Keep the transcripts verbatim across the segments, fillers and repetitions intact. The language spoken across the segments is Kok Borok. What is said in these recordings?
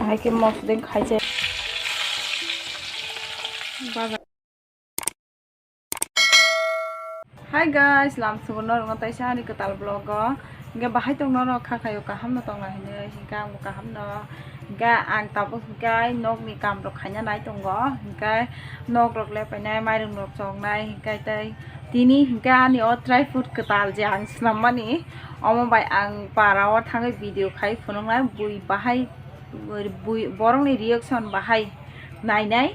Hai khe mosodeng khai se. Hi guys, lamsugo norokno taisa ani kwtal vlog o. Hinkhe bahai tong norok kha khaio, kaham no tong lai hinwi, hinkhe ang bo kaham no. Hinkhe ang tabuk hinkhe nokni kam rok khaina nai tongo, hinkhe nok rok lepainai, mairung rok choknai, hinkhe tei tini hinkhe ani o dry fruit kwtal je ang swnammani, omo bai ang para o thangwi video khai phunuknai, bui bahai, bui, borokni reaction bahai nainai.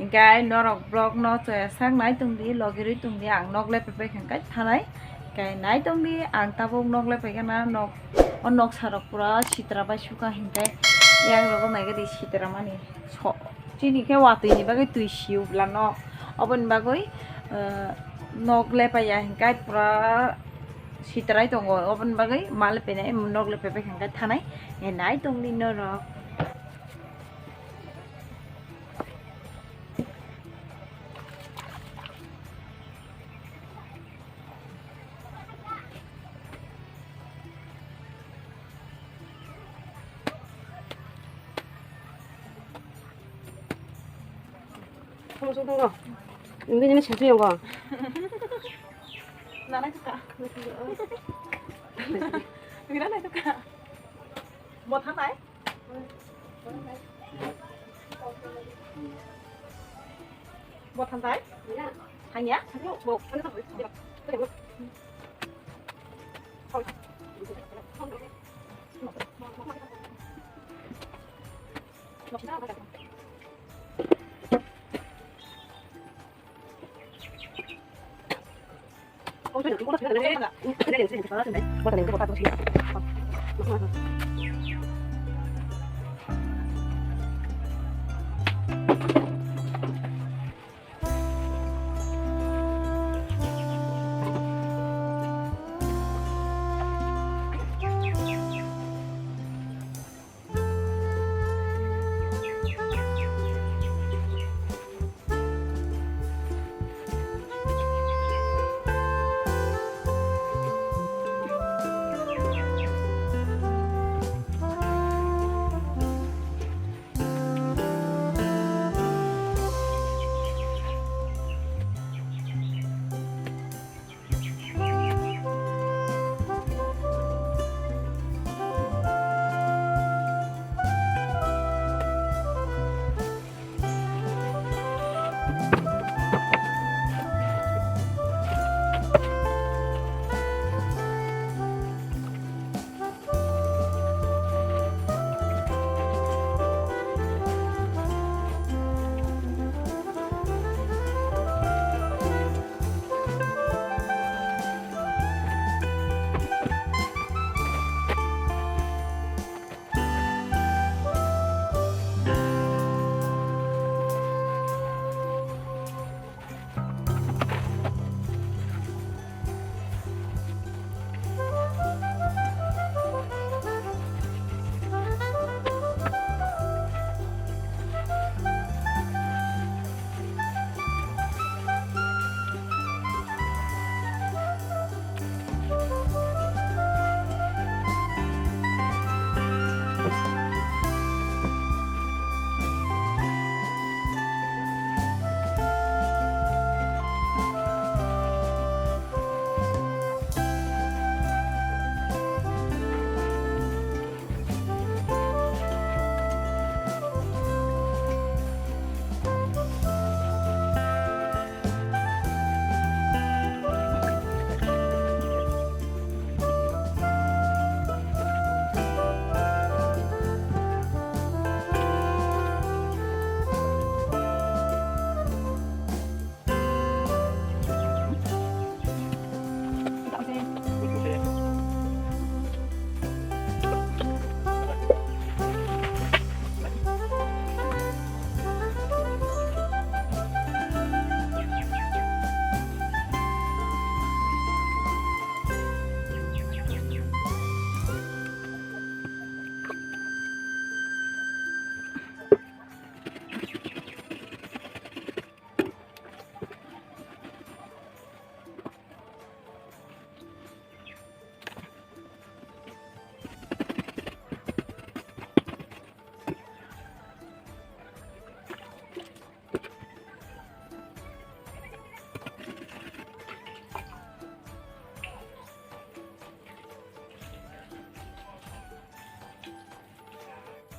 Hinkhe norok vlog no chaya sak nai tongdi, logirwi tongdi, ang nok lepai pai khe hinkhe thanai. Hinkhe nai tongdi, ang tabuk nok lepai khe na nok, o noksa rok pura sitra bai suka hinkhe yang rogo nai gadi sitra mani so, chini khe watwi ni bagwi twi siyo bwla nok, oboni bagwi, eh, nok lepai ya hinkhe pura sitrai tongo, oboni bagwi ma lepai nai, nok lepai pai khe hinkhe thanai. Hinkhe nai tongdi norok. Tamo sung tong. Ini jenis sesi yang kau. Nanai tuka. Mira nai tuka. Bo thanai. Bo thanai. Thangya.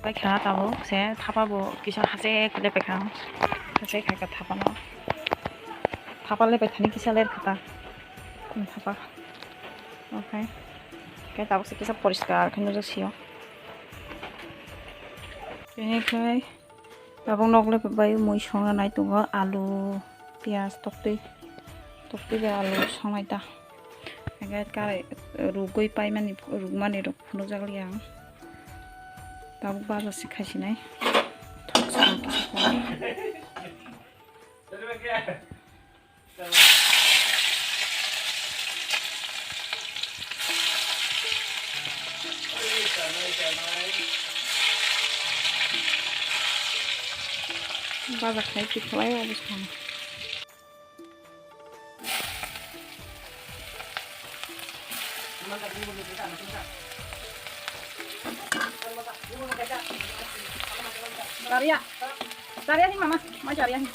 Pai kha tabuk se thapa bo kisa hase khe lepai kha. Hase khai kha thapa no. Thapa lepai thani kisa ler kha ta. Hmm, thapa. Okay. Khe tabuk se kisa poriskar khe nujak sio. Bini khai tabuk nok lepai bai mui songna nai tongo, alu, piyaj, toktwi, toktwi bai alu songnai ta. Hingkhe karai rugwi paimani, rukmani rok phunukjak liya ang. Tabuk baja se khaisinai. Thok se ang kisa khe. Baja khai tikhlai obo sam. Daria. Daria hi mama. Ma daria hi.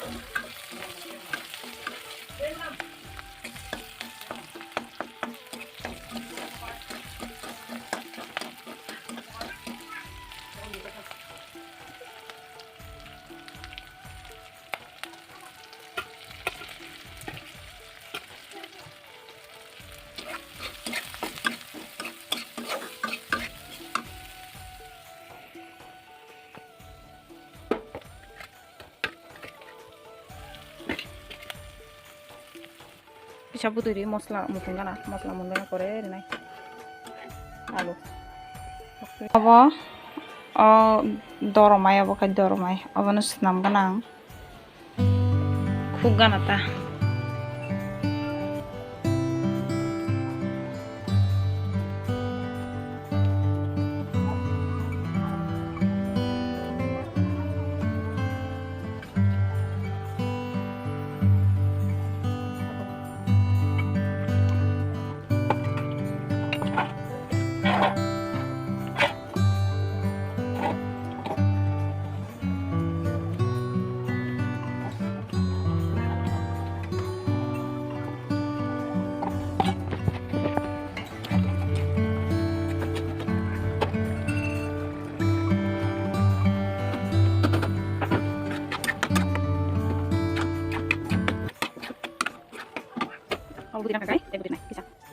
Kisa bwtwi ri mosla muthung gana, mosla mundana pore rinai. Alu. Obo, o doromai, obo khai doromai. Obono swnam gana ang. Khuk gana ta.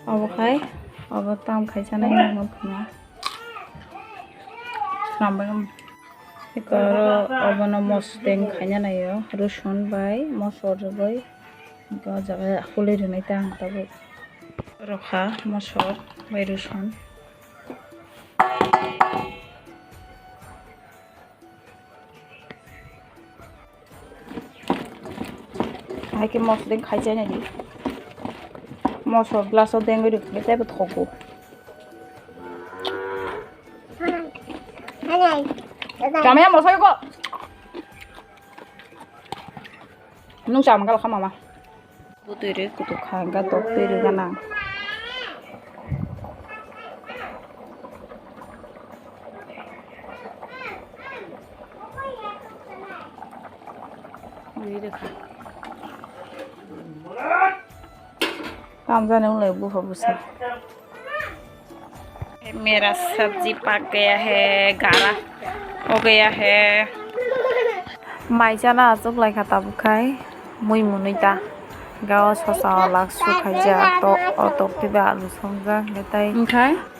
Obo khai, obo tam khai chanai nang phuna. Swnam bai. Eko aro obono mosdeng khaina naio, rosun bai mosor rwgwi. Eko o jaga hului rwnai ta ang tabuk. Rokha mosor bai rosun. Hai khe mosdeng khai chanai di. Mosor glass o dengwi rwkhe teibo thogo. Kamaya moso ko. Nung chama kha mama. Bwtwi rwi kutuk kha, hwnkhe tok twi rwi gana. Rwi rwkha. Tamjani wng lai bupha bwsa. मेरा सब्जी पक गया है, गाढ़ा हो गया है। Mai chana achuk lai kha tabuk khai mui mwnwi ta. Gao sosa o lak su khaijak, to o tok twi ba alu songjak, hwnkhe tai. Hwnkhe?